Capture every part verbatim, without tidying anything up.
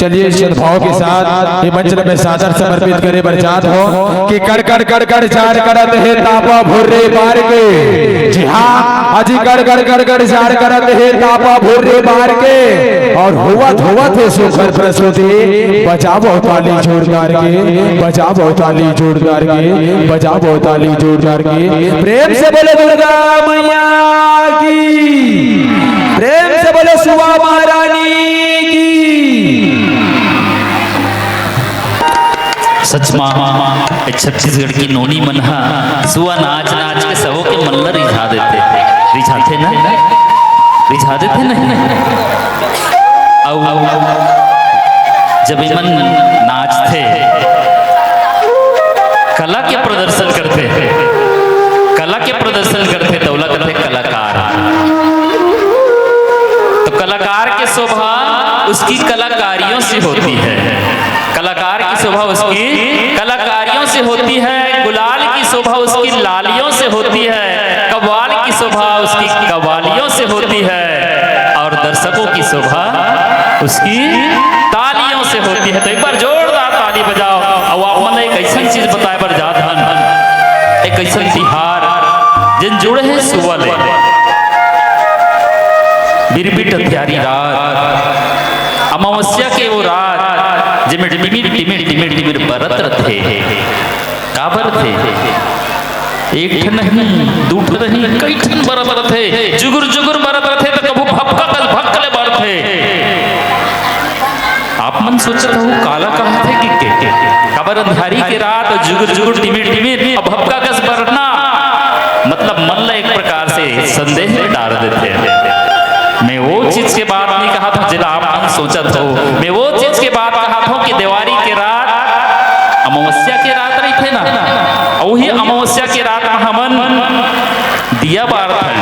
चलिए, सद्भाव के साथ ये मंच ल मैं सादर समर्पित करे बर चाहत हों कि कड़ कड़ कड़ कड़ जाड़ करत हे तापा भुर्री बार के। जी हाँ, अजी कड़ कड़ कड़ कड़ जाड़ करत हे तापा भुर्री बार के। और होवत होवत हे सुघर प्रस्तुति, बजावव ताली जोरदार के, बजावव ताली जोरदार के, बजावव ताली जोरदार के। प्रेम से बोलो दुर्गा मैया की, प्रेम से बोलो सुआ महारानी की। सच मा, ए छत्तीसगढ़ के नोनी मन ह सुआ नाच नाच के सबो के मन ल रिझा देथे। रिझाथे ना? रिझा देथे नहीं? अउ जब एमन नाचथे, कला के प्रदर्शन करथे, कला के प्रदर्शन करथे, त ओला कथे कलाकार। तो कलाकार के शोभा उसकी कलाकारियों से होती है। कलाकार की शोभा उसकी कलाकारियों से होती है, गुलाल की शोभा उसकी लालियों से होती है, कव्वाल की शोभा उसकी कव्वालियों से होती है, और दर्शकों की शोभा उसकी तालियों से होती है। तो एक बार जोरदार ताली बजाओ। अब आप मन एक ऐसी चीज बताए बर जात हन, एक ऐसा तिहार जिन जुड़े हैं सुआ ले, बिरबिट अंधियारी रात, अमावस्या के वो रात, जेमे टिमिर, टिमिर, टिमिर, टिमिर बरत रथे। का बरत हे? एक ठन नहीं, दू ठन नहीं, कई ठन बरत रथे। जुगुर, जुगुर बरत रथे, त कभू भपका कस भक्क ले बरत हे। आप मन सोचत हो, काला कहत हे कि के, के? काबर अंधियारी के रात अउ जुगुर, जुगुर, टिमिर, टिमिर, अउ भपका कस बरतना, मतलब मन ला एक प्रकार से संदेह में डाल देथे। मैं वो चीज के बात नहीं कहत हों, जेला आप मन सोचत हो। मैं वो चीज के बात कहत हों कि देवारी के रात, अमावस्या के रात रहिथे ना, अउ वही अमावस्या के रात में हमन दिया बारथन,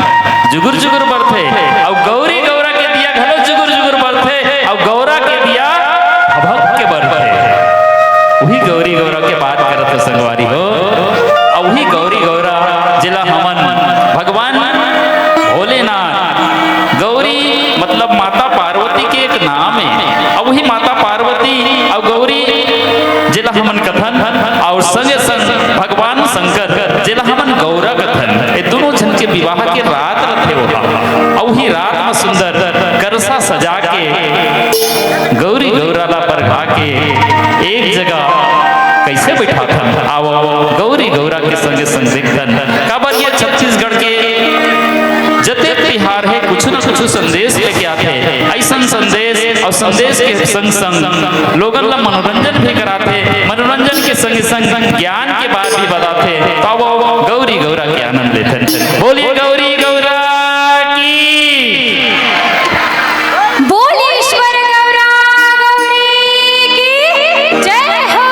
जुगुर जुगुर बरथे, अउ गौरी गौरा के दिया घलो जुगुर जुगुर बरथे, अउ गौरा के दिया भभक के बरथे। वही गौरी गौरा के बात करत हों संगवारी हो, अउ वही गौरी गौरा जेला हमन भगवान भोलेनाथ, गौरी मतलब माता पार्वती के एक नाम हे, अउ वही माता पार्वती अउ गौरी जेला हमन कथन, अउ संगे संग भगवान शंकर जेला हमन गौरा कथन, ये दोनों झन के विवाह के रात रथे ओहा। अउ वही रात में सुंदर करसा सजा के गौरी गौरा ला बरघा के एक जगह कैसे बैठाथन? आवो, गौरी गौरा के संगे संग देखथन। काबर ये छत्तीसगढ़ के जतेक तिहार हे, कुछ न कुछ संदेश लेके आथे। ऐसन संदेश अउ संदेश के संग संग लोगन ला मनोरंजन भी कराथे। मनोरंजन के संग संग ज्ञान के बात भी बताथे। त आवो गौरी गौरा के आनंद लेथन। बोलिए गौरी गौरा की। बोल ईश्वर गौरा गौरी की जय हो।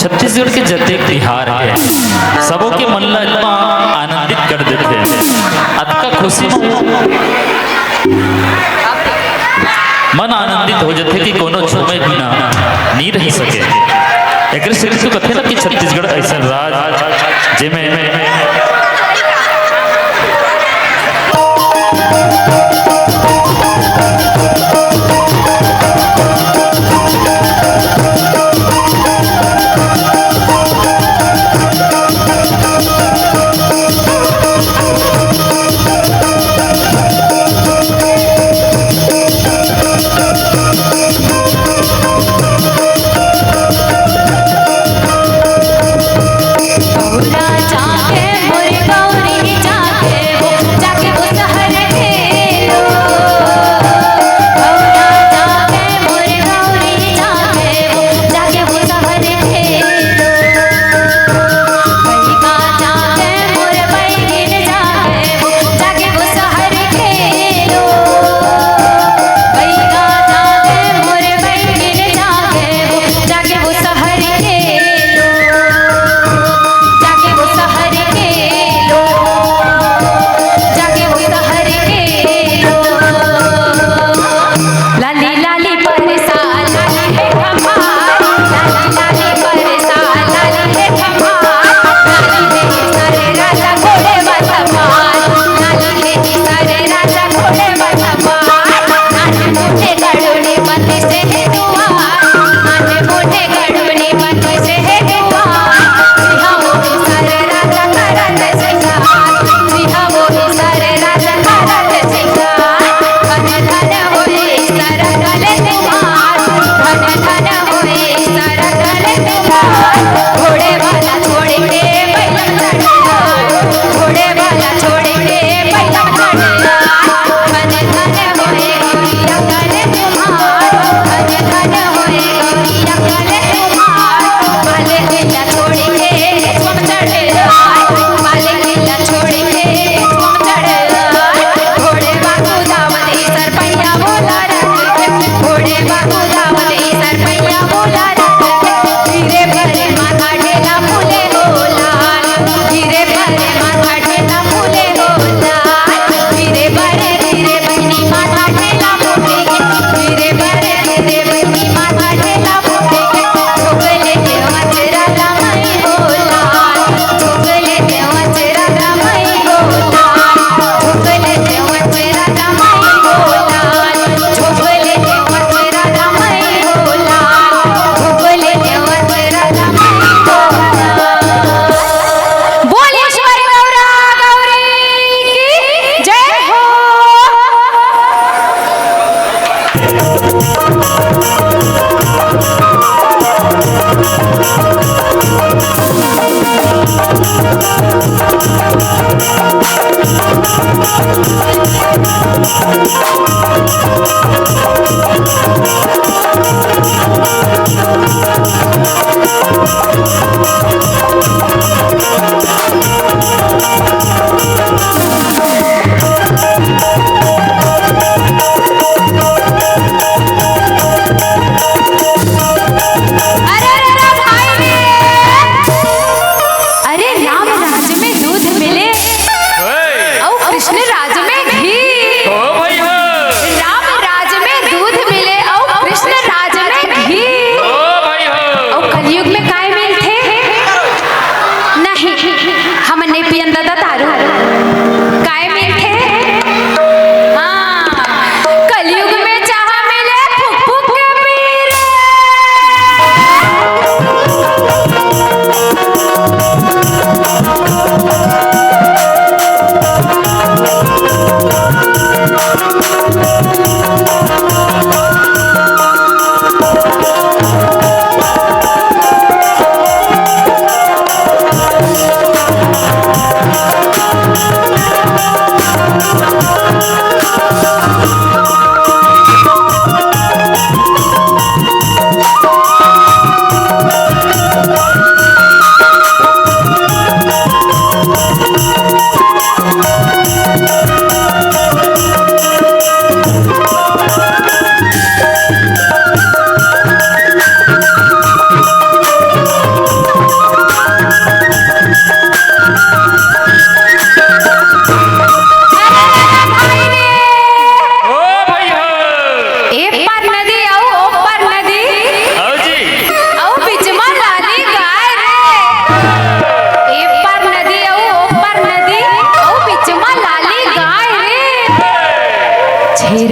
छत्तीसगढ़ के जतेक तिहार हे, सबो के मन ला इतना आनंदित कर देथे, अतका खुशी म मन आनंदित हो जाथे कि कोनो झूमे बिना नी रह सके। एकर सेती तो कथे ना कि छत्तीसगढ़ ऐसा राज, जेमे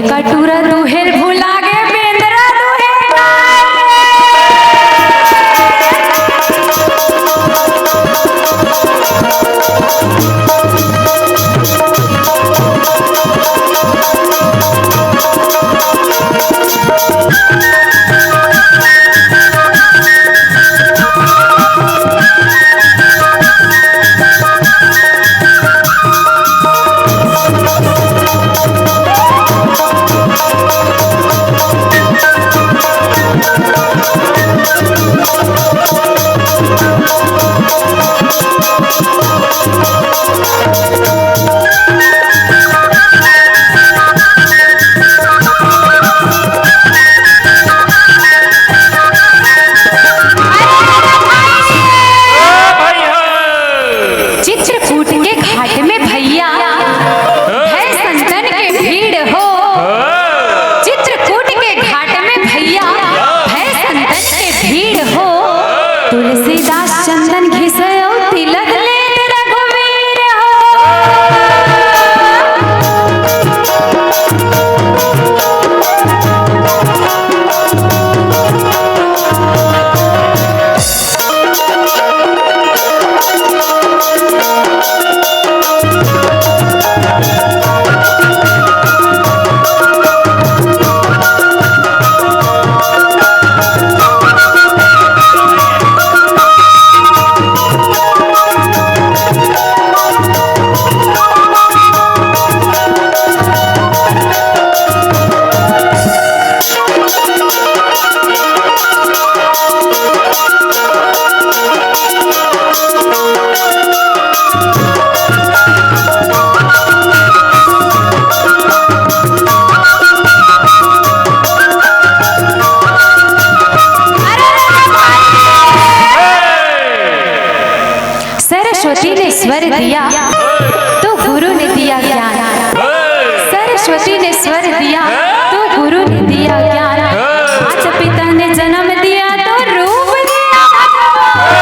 कटुरा दुहेल भुला गे, बेंदरा दुहेल। चित्रकूट के घाट में भैया, भय संतन के भीड़ हो। चित्रकूट के घाट में भैया, भय संतन के भीड़ हो। तुलसीदास चंदन घिसयो, तिलक लेत रघुवीर हो। सरस्वती ने स्वर दिया तो गुरु ने दिया ज्ञान। सरस्वती ने स्वर दिया तो गुरु ने दिया ज्ञान। आज पिता ने जन्म दिया तो रूप दिया भगवान।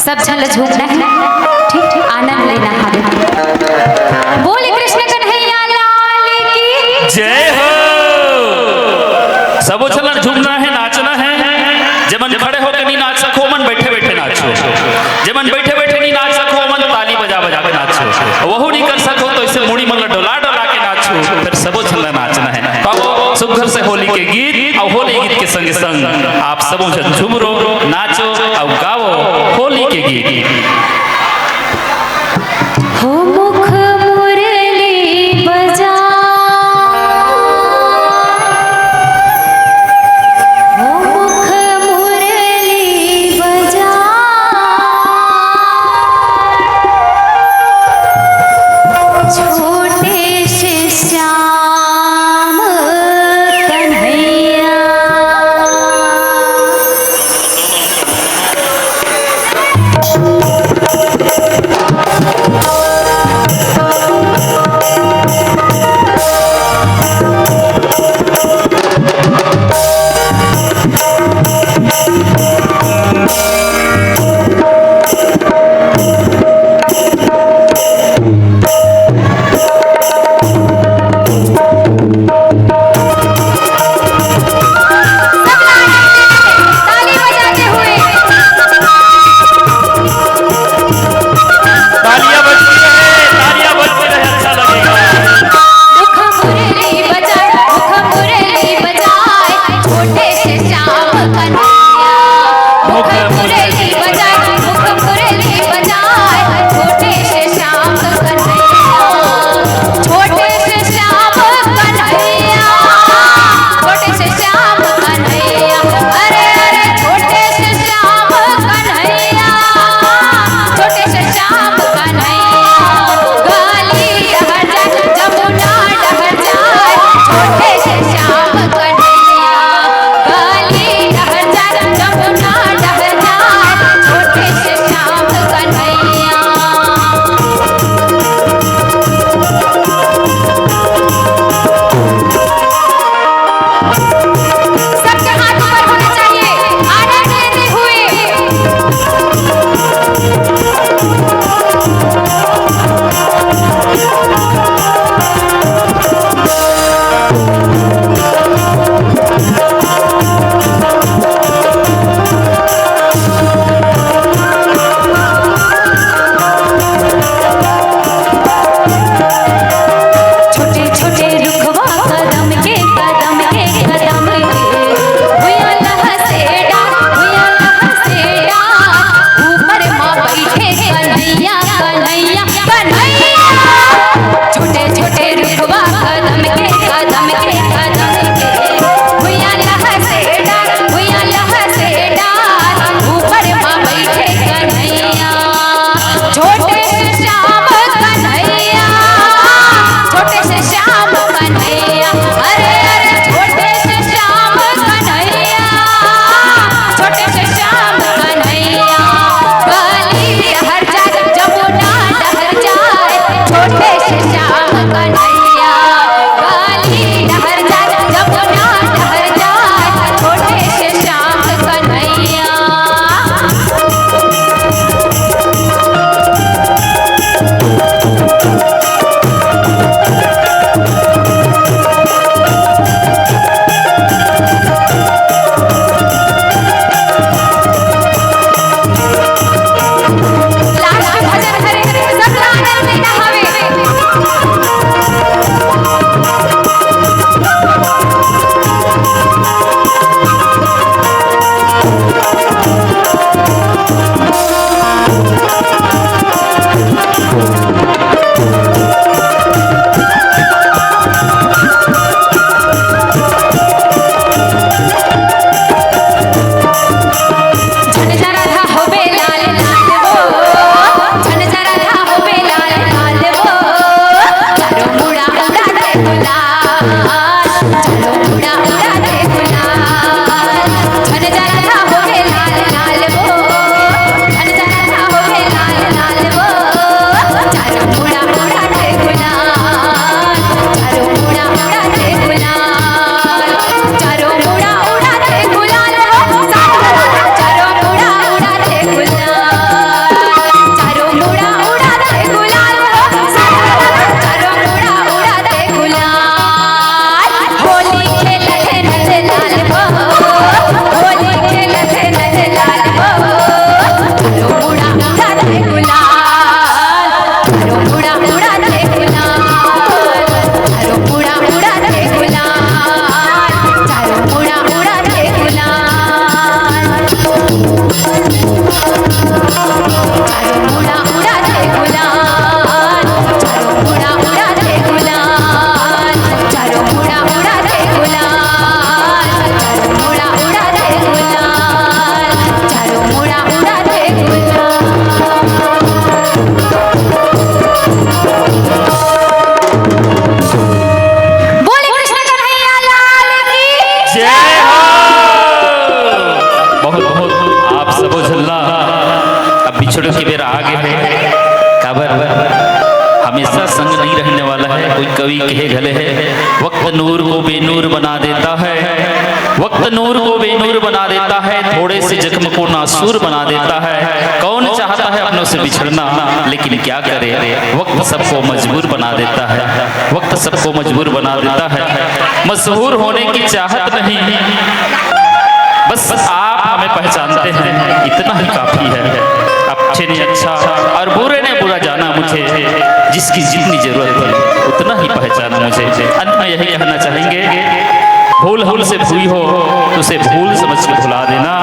सब झन ल झूमना हे, ठीक, ठीक, आनंद लेना हवे। बोले कृष्ण कन्हैया लाल की। जय हो। सबो झन ल झूमना हे, नाचना हे। जेमन खड़े होके नहीं नाच सको, ओमन बैठे बैठे नाचो। जेमन बैठे बैठे नहीं नाच सको, ओमन ताली बजा बजा के नाचो। वहू नहीं कर सको तो ऐसे मुड़ी मन ल डोला डोला के नाचो। फिर सबो झन ल नाचना हे। तो सुघर से होली के गीत अउ होली गीत के संगे संग आप सबो झन झुमरो, नाचो अउ गावो होली के गीत। हो मुख मुरली बजा, हो मुख मुरली बजा, छोटे से श्याम कन्हैया। कोई कवि कहे घले हे, "वक्त नूर को बेनूर बना देता है, वक्त नूर को बेनूर बना देता है, थोड़े से जख्म को नासूर बना देता है। कौन चाहता है अपनों से बिछड़ना, लेकिन क्या करे, वक्त सबको मजबूर बना देता है, वक्त सबको मजबूर बना देता है।" मशहूर होने की चाहत नहीं, बस आप हमें पहचानते हैं, इतना ही काफी है। अच्छे ने अच्छा और बुरे ने बुरा जाना मुझे, जिसकी जितनी जरूरत थी, उतना ही पहचाना मुझे। अंत में यही कहना चाहेंगे, भूल हमसे हुई हो तो उसे भूल समझ के भुला देना,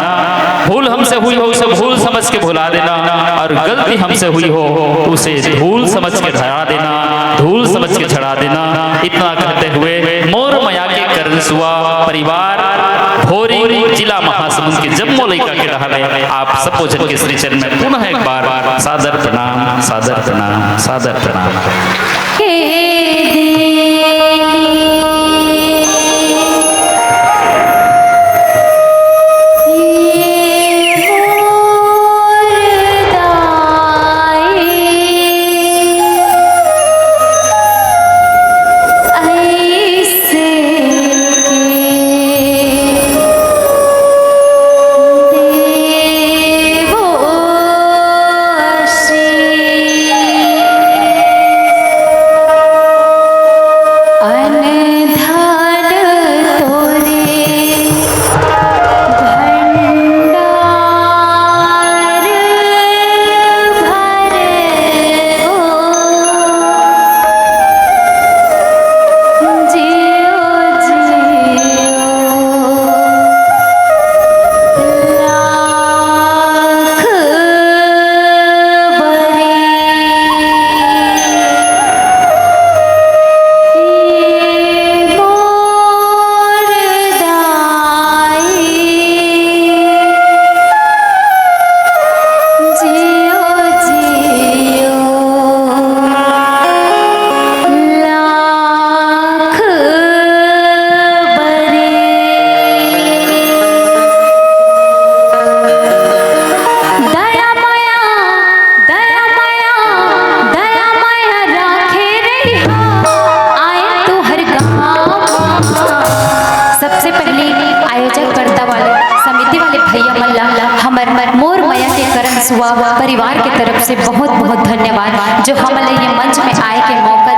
भूल हमसे हुई हो उसे भूल समझ के भुला देना, और गलती हमसे हुई हो तो उसे धूल समझ के धरा देना, धूल समझ के झड़ा देना। इतना कहते हुए मोर मया के करन सुआ परिवार भोरी, जिला महासमुंद के जम्मो लइका के डहार ले आप सबो झन के श्री चरण में पुनः एक बार सादर प्रणाम, सादर प्रणाम, सादर प्रणाम। सबसे पहले आयोजककर्ता वाले, समिति वाले भैया मन ला हमर मोर मया के करन सुआ परिवार के तरफ से बहुत बहुत धन्यवाद, जो हमन ला ये मंच में आए के मौका